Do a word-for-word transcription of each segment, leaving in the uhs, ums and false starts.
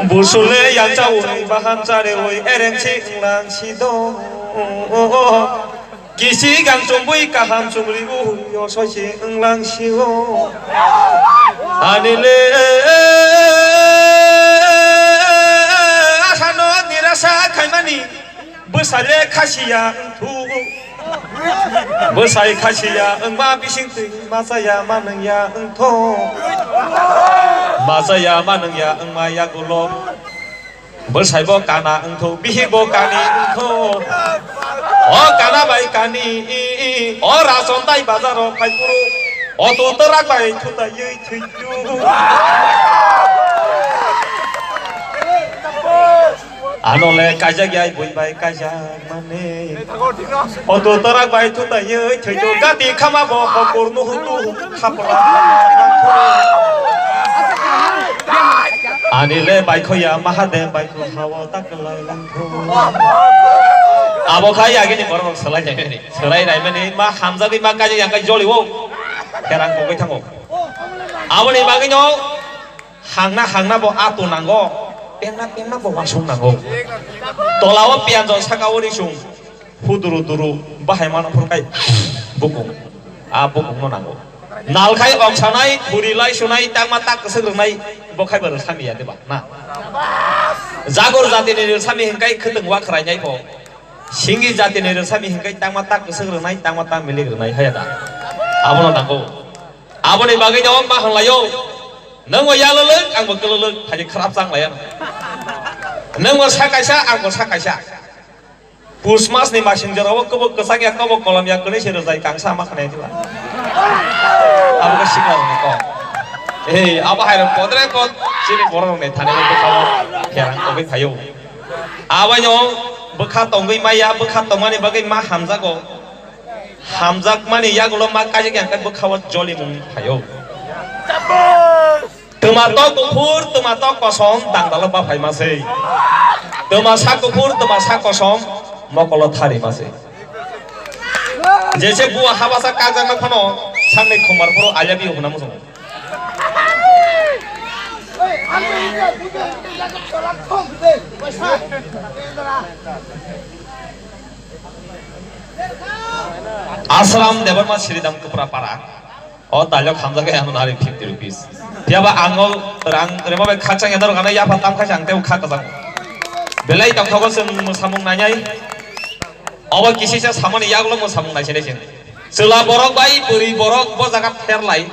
Busule yang chawi bahan chare oi ereng si wnglang si do. Kisi gang chumbui kaham chumri u yo soi si wnglang si o. Anile asano nirasa khaimani. Bwsai le khasiya wngthu. Bwsai khasiya wngma bising twi machaya manwngya wngthu. Machaya manwngya wngma yagulo. Bwsai bo kana wngthu, bihik bo kani wngthu. O kana bai kani, o rason tai bazaro phai phuru. O tu torak bai thuta yui thwi. Ano le kaijak ya bui bai kaijak mane. Oto torak bai thuta ye thaijo gati khama bo hokur nuhu tu khapra. Ani le bai khoya Mahadev bai kho hawo tak lai lang kho. Abo khai agini borok salai jai mani. Salai rai mani ma hamjagwi ma kaijak yang kai joli wo. Kerang kogwi thango. Aboni bagwi no Hangna hangna bo ato nango, pengna pengna bo wasung nango. Tola o pianjok saka o risung, hu duru duru bahai mano phuru kai bukung, a bukung no nango. Nal khai ongsanai, khuri lai sunai, tangma tak kwswk rwnai, bo khai bo rwsami ya deba na. Jagor jati ni rwsami hingkai khwtwng wa khwrainai bo, singi jati ni rwsami hingkai tangma tak kwswk rwnai, tangma tak milik rwnai haya da. Abono nango. Aboni bagwi no ma hwnlaio. Nwng bo yalolwk, ang bo kwlwlwk, hai khe khwrap chang laiya. Nwng bo sa kaisa, ang bo sa kaisa. Pus mas ni masing jora o kwbwk kwchang ya, kwbwk kolom ya, kwrwi se rwjai kangsa ma khwnai diba. Abo khe sikla rokni kok. Ei, abo hai rok podre pod, chini borok rokni thani rok bwkha o pherang tongwi phaio. Abo no bwkha tongwi maya, bwkha tongmani bagwi ma hamjago. Hamjakmani yagulo ma kaijak yang khe bwkha o jolimung phaio. Twma tok kuphur, twma tok kosom, dangdalo baphai ma se. Twma sak kuphur, twma sak kosom, mokolo thari ma se. Jese bua habasa kajakma phano sakni khumar phuru I love you hwnna muchungo. Asram Debbarma Sridham Kupra Para. O dialogue hamjak khe ano nari fifty rupees. Phiya ba ang o rang rema bai khakchang ya norok ano yapha tam khaisa ang tei kha kwchang. Belai tongthogo chwng mwsamung nainai. Obo kisisa samani yagulo mwsamung naisai naisai. Chwla borok bai bwrwi borok bo jaga pherlai.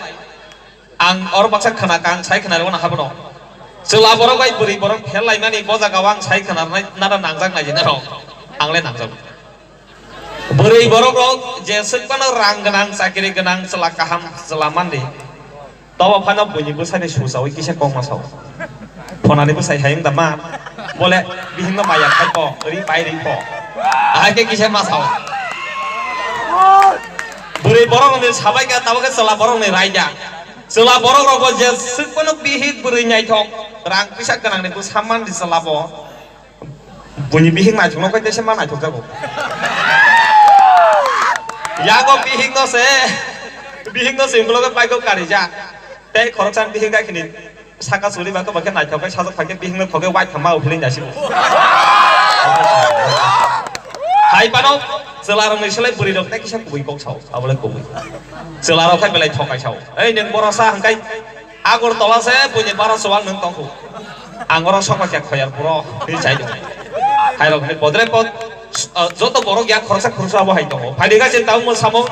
Ang oro baksa khwna kang sai khwna rwna habono. Chwla borok bai bwrwi borok pherlaimani bo jaga o ang sai khwna rwnai nada nangjak nai jena rok. Ang le nangjak. Bwrwi borok rok je swk phano rang gwnang, chakiri gwnang, chwla kaham, chwla mandi. Tobo phano buini bwsani susaui kisa kok ma sao. Phonani bwsai hai wng da ma. Bole bihingno maya khai pho, ri pai ri pho. Ahai khe kisa ma sao. Bwrwi borok ni sabai kha tabuk khe chwla borok ni raida. Chwla borok rok bo je swk phano bihik bwrwi naithok, rang pisa gwnang ni bwsa mandi chwla bo. Buini bihik naithokno khe teisa ma naithok jago. Yago bihikno se, bihikno se ulo khe bike o karijak. Tei khoroksa bihik bai khini saka churi ba kwbakhe naithok khe sajak phaikhe bihikno khokhe waitham ma uphilwi nasibo. Hai phano chwla rokni slai bwrwi rok tei kisa kubui kok sao, abo le kubui. Chwla rok khe belai thokai sao. Ei nwng boro sa hwnkhe Agartala se buini bara chuwak nwng tongkhu. Ang oro sokma khe khoyar puro twi chai di. Hai rok ni podre pod, ah, joto borok ya khoroksa khoroksa abo hai tongo. Phai di ga se tamo mwsamung.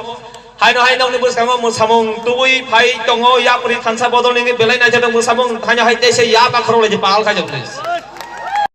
Haino hai nokni bwskango mwsamung tubui phai tongo. Yapri thansa bodol ni belai naijak mwsamung. Haino hai tei se ya ba khorok lai pal khai jok please.